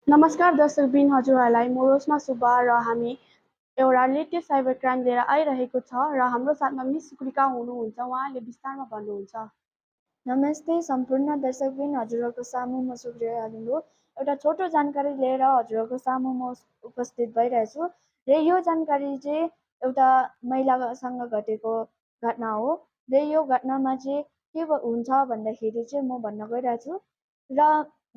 नमस्कार दर्शकबिन हजुरहरूलाई म रोशमा सुब्बा र हामी एउटा लेटेस्ट साइबर क्राइम लिएर आइरहेको छ र हाम्रो साथमा मिस सुकृका हुनुहुन्छ। उहाँले विस्तारमा भन्नुहुन्छ। नमस्ते सम्पूर्ण दर्शकबिन हजुरहरूको सामु म सुक्रिया लिम्बू एउटा छोटो जानकारी लिएर हजुरहरूको सामु म उपस्थित भइरहेछु र यो जानकारी चाहिँ एउटा महिलासँग घटेको घटना हो र यो घटनामा चाहिँ के हुन्छ भन्दाखेरि चाहिँ म भन्न गइरहेछु र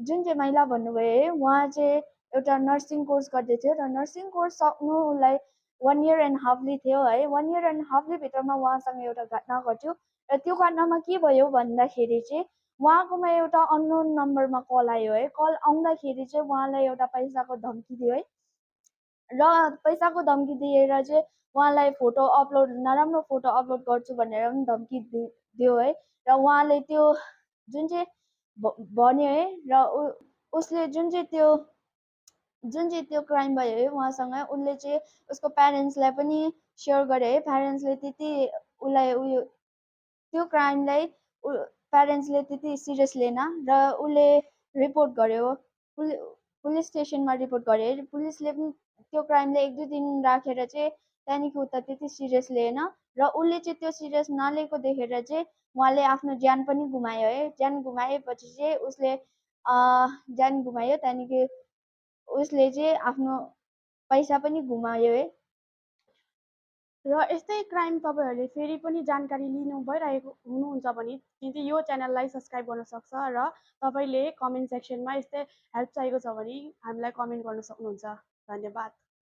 जुन चाहिँ महिला भन्नुभयो है उहाँ चाहिँ एउटा नर्सिङ कोर्स गर्दै थियो र नर्सिङ कोर्स सक्नु उसलाई 1.5 इयर थियो है। 1.5 इयर भित्रमा उहाँसँग एउटा घटना घट्यो र त्यो घटनामा के भयो भन्दाखेरि चाहिँ उहाँकोमा एउटा अननोन नम्बरमा कल आयो है। कल आउँदाखेरि चाहिँ उहाँलाई एउटा पैसाको धम्की दियो है र पैसाको धम्की दिएर चाहिँ उहाँलाई फोटो अपलोड नराम्रो फोटो अपलोड गर्छु भनेर पनि धम्की दियो है र उहाँले त्यो जुन चाहिँ भन्यो है र उसले जुन चाहिँ त्यो क्राइम भयो है उहाँसँग उसले चाहिँ उसको प्यारेन्ट्सलाई पनि सेयर गरे है। प्यारेन्ट्सले त्यति उसलाई उयो त्यो क्राइमलाई प्यारेन्ट्सले त्यति सिरियस लिएन र उसले रिपोर्ट गर्यो। पुलिस स्टेसनमा रिपोर्ट गरे। पुलिसले पनि त्यो क्राइमले 1-2 दिन राखेर चाहिँ त्यहाँदेखि उता त्यति सिरियस लिएन र उसले चाहिँ त्यो सिरियस नलिएको देखेर चाहिँ उहाँले आफ्नो ज्यान पनि गुमायो है। ज्यान गुमाएपछि चाहिँ उसले ज्यान गुमायो। त्यहाँदेखि उसले चाहिँ आफ्नो पैसा पनि गुमायो है। र यस्तै क्राइम तपाईँहरूले फेरि पनि जानकारी लिनु भइरहेको हुनुहुन्छ भने यो च्यानललाई सब्सक्राइब गर्न सक्छ र तपाईँले कमेन्ट सेक्सनमा यस्तै हेल्प चाहिएको छ भने हामीलाई कमेन्ट गर्न सक्नुहुन्छ। धन्यवाद।